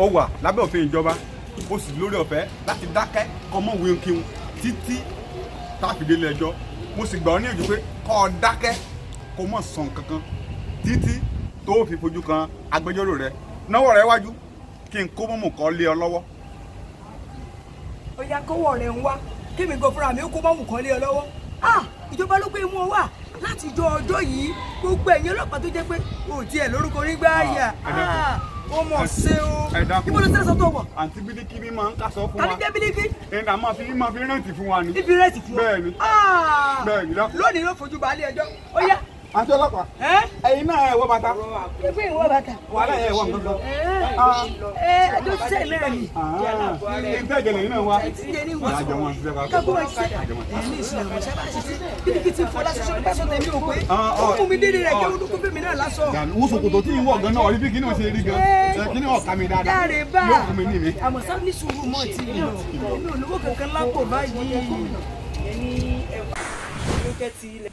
Ó wà lábẹ́ òfin ìjọba, ó sì lórí ọ̀fẹ́ láti dákẹ́ kọ́ mọ́ wíńkíun títí tá a fi délé ẹjọ́. Mo sì gbà ọ́ níyànjú pé kọ́ ọ dákẹ́, kó mọ̀ sàn kankan títí tó fi fojú kan agbẹjọ́rò rẹ. Náwó rẹ wájú kí n kó mọ́mù kọ́ lé ọ lọ́wọ́. Ó yá, kówó rẹ̀ ń wá kémi gan fúnra mi, ó kó mọ́mù kan lé ọ lọ́wọ́. Ah, ìjọba ló pé mú ọ wá láti jọ ọjọ́ yìí. Gbogbo ẹ̀yin ọlọ́pàá tó jẹ́ pé o tiẹ̀ lórúkọ nígbà yà. Ẹ dákun. Ó mọ̀ ṣe o. Ẹ dákun. Ibo ló sẹ́sọ tó wọ̀? Àǹtí Bílíkì mi máa ń kásọ fún Tàbí wa. Jẹ́ Bílíkì? Ẹ̀ náà máa fi rent fún wa ni. Ibi rent fún ọ? Bẹ́ẹ̀ni. Ah! Bẹ́ẹ̀ni, dákun. Lónìí ló fojú balẹ̀ ẹjọ́. Ó yá. Àǹtí ọlọ́pàá, Ẹ́. ẹ̀yin náà ẹ̀ wọ bàtà. Pípé ìwọ bàtà. Wàhálà, ẹ̀ wọ nǹkan kan. Ẹ ẹjọ́ sẹ́ẹ̀ náà ni. Ìtẹ́ ìjẹ̀lẹ̀ yìí náà wá. Ti jẹ ní ìwọ̀n. Àjọ wọn ṣiṣẹ́ papọ̀. Kákó wọn ṣiṣẹ́ ẹ ní ìsìn àwọn sábà ṣiṣẹ́. Bílíkì ti fọ lásán sọ́dún pásọ̀ tẹ̀mí ò pé ó mú mi délé rẹ̀ kí ó dúkú fèmí náà lásán. Wọ́n ṣòkòtò tí ń wọ̀ gan náà, orí bí kíní ò ṣe rí gan. Kíní ọ̀ka mi dáadáa. Dáre bá. Yóò fún mi ní mi. Àmọ́ sá ní sùúrù mọ́ ti lọ, èmi ò lówó kankan lápò báyìí. Ìyẹn ní ẹwà ló jẹ́ ti ilẹ̀.